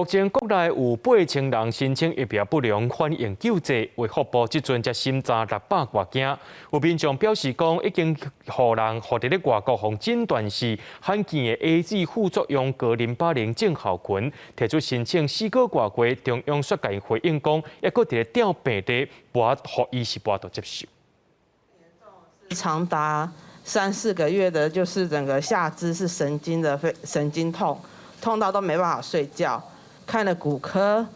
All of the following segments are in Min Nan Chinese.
目前國內有8000人申請疫苗不良反應救濟，衛福部這陣才審查600外件。有民眾表示講，已經予人予佇咧外國予診斷是罕見的 AZ 副作用格林巴林症候群，提出申請4個外月，中央煞共伊回應講，猶閣佇咧調病例，無予伊是無法度接受。長達三四個月的，就是整個下肢是神經的非神經痛，痛到都沒辦法睡覺。看了骨科，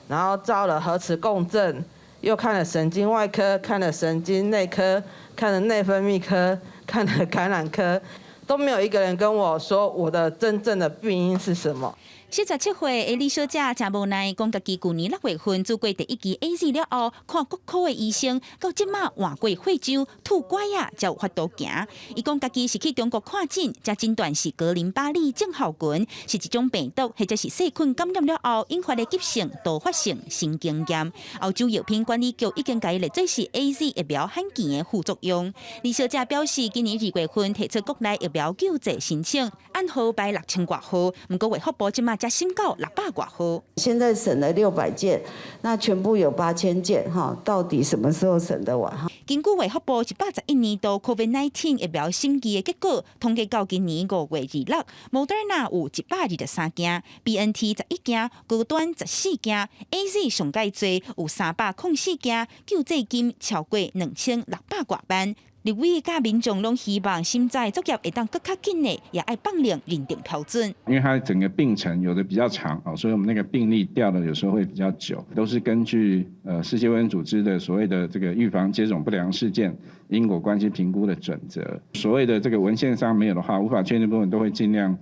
然後照了核磁共振，又看了神經外科，看了神經內科，看了內分泌科，看了感染科，都沒有一個人跟我說我的真正的病因是什麼。77歲的李小姐誠無奈，講家己舊年6月份注過第一劑 AZ 了後，看骨科的醫生，到這馬換過血周拄拐仔才有法度行。伊講家己是去中國看診，才診斷是格林巴利症候群，是一種病毒或者是細菌感染了後引發的急性多發性神經炎。歐洲藥品管理局已經共伊列做是 AZ 疫苗罕見的副作用。李小姐表示，今年2月份提出國內疫苗救濟申請，按號排6000外號，毋過衛福部這馬才審到600外號。現在審了600件，那全部有8000件，哈，到底什麼時候審得完？根據衛福部111年度 COVID-19 疫苗審議的結果，統計到今年5月26，莫德納有123件，BNT 11件，高端14件，AZ 上蓋濟有304件，救濟金超過2600外萬。立委佮民眾攏希望審查作業會當閣較緊的，也愛放寬認定標準。因為它整個病程有的比較長啊，所以我們那個病歷調的有時候會比較久，都是根據世界衛生組織的所謂的這個預防接種不良事件因果關係評估的準則。所謂的這個文獻上沒有的話，無法確定部分都會盡量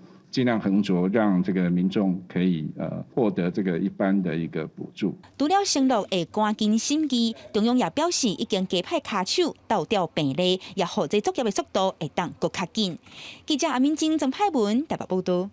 衡酌，讓這個民眾可以獲得這個一般的一個補助。除了承諾會趕緊審議，中央也表示已經加派跤手鬥調病例，也予這作業的速度會當閣較緊。記者阿敏晶、曾派文台北報道。